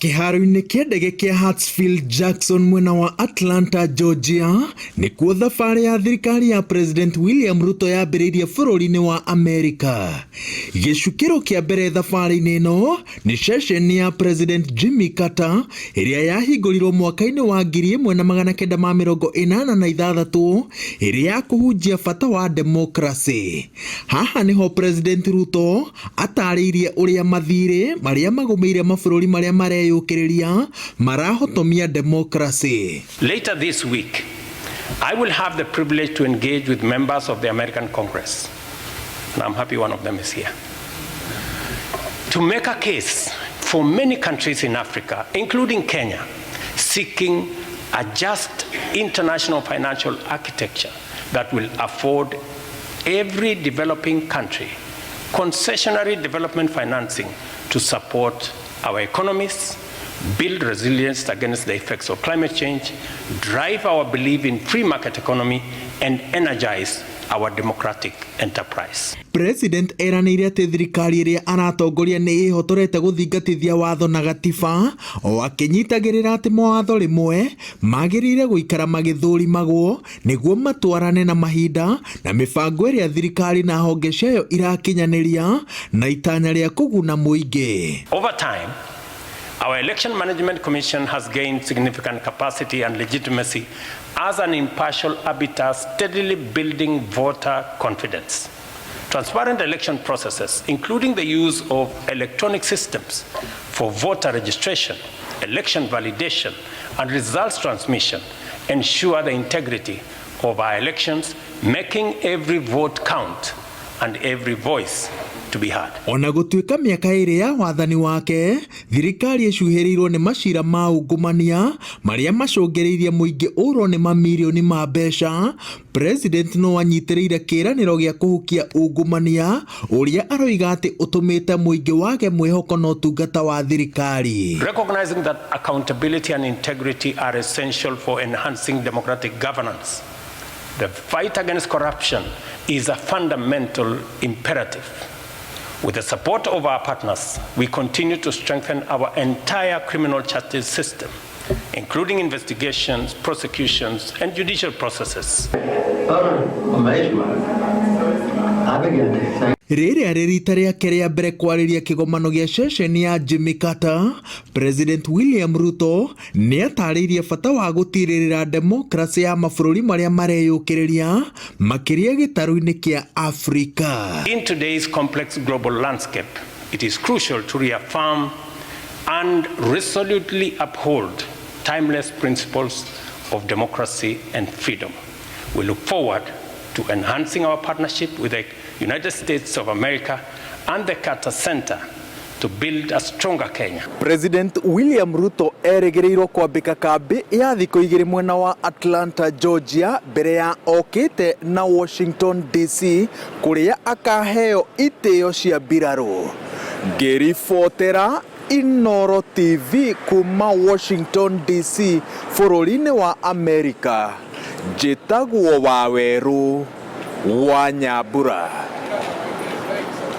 Kĩharo-inĩ kĩa ndege kĩa Hartsfield-Jackson mwena wa Atlanta, Georgia, nĩkuo thabarĩ ya thirikari ya President William Ruto yambĩrĩirie bũrũri-inĩ wa Amerika. Gĩcukĩro kĩa mbere thabarĩ-inĩ ĩno nĩ ceceni ya President Jimmy Carter ĩrĩa yahingũrirwo mwaka-inĩ wa 1986 ĩrĩ ya kũhunjia bata wa demokracĩ. Haha nĩho President Ruto atarĩirie ũrĩa mathirĩ marĩa magũmĩire mabũrũri marĩa mareyũkĩrĩria marahotomia demokracĩ. Later this week, I will have the privilege to engage with members of the American Congress, and I'm happy one of them is here, to make a case for many countries in Africa, including Kenya, seeking a just international financial architecture that will afford every developing country concessionary development financing to support our economies, build resilience against the effects of climate change, drive our belief in free market economy, and energize our democratic enterprise. President eranĩire atĩ thirikari ĩrĩa aratongoria nĩ ĩhotorete gũthingatithia watho na gatiba o akĩnyitagĩrĩra atĩ mawatho rĩmwe magĩrĩire gũikara magĩthũrimagwo nĩguo matwarane na mahinda na mĩbango ĩrĩa thirikari na honge ciayo irakinyanĩria na itanya rĩa kũguna mũingĩ. Over time, our Election Management Commission has gained significant capacity and legitimacy as an impartial arbiter steadily building voter confidence. Transparent election processes, including the use of electronic systems for voter registration, election validation, and results transmission, ensure the integrity of our elections, making every vote count and every voice to be heard. Ona gũtuĩka mĩaka ĩrĩ ya wathani wake thirikari ĩcuhĩrĩirwo nĩ macira ma ungumania marĩa macũngĩrĩirie mũingĩ ũrwo nĩ mamirioni ma mbeca, President no anyitĩrĩire kĩĩranĩro gĩa kũhukia ungumania ũrĩa aroiga atĩ ũtũmĩte mũingĩ wage mwĩhoko na ũtungata wa thirikari. Recognizing that accountability and integrity are essential for enhancing democratic governance, the fight against corruption is a fundamental imperative. With the support of our partners, we continue to strengthen our entire criminal justice system, including investigations, prosecutions, and judicial processes. Utter amazement. I began to think Rĩrĩa rĩ rita rĩake rĩa mbere kwarĩria kĩgomano gĩa ceceni ya Jimmy Carter, President William Ruto nĩ atarĩirie bata wa gũtirĩrĩra demokracĩ ya mabũrũri marĩa mareyũkĩrĩria makĩria gĩtarũ-inĩ kĩa Afrika. In today's complex global landscape, it is crucial to reaffirm and resolutely uphold timeless principles of democracy and freedom. We look forward to enhancing our partnership with the United States of America and the Carter Center to build a stronger Kenya. President William Ruto erĩgĩrĩirwo kwambĩka kambĩ ya thikũ igĩrĩ mwena wa Atlanta, Georgia mbere ya okĩte na Washington DC kũrĩa akaheo itĩo cia mbirarũ. Ngĩribotera Inoro TV kuma Washington DC bũrũri-inĩ wa Amerika, njĩtagwo Wawerũ wa Nyambura.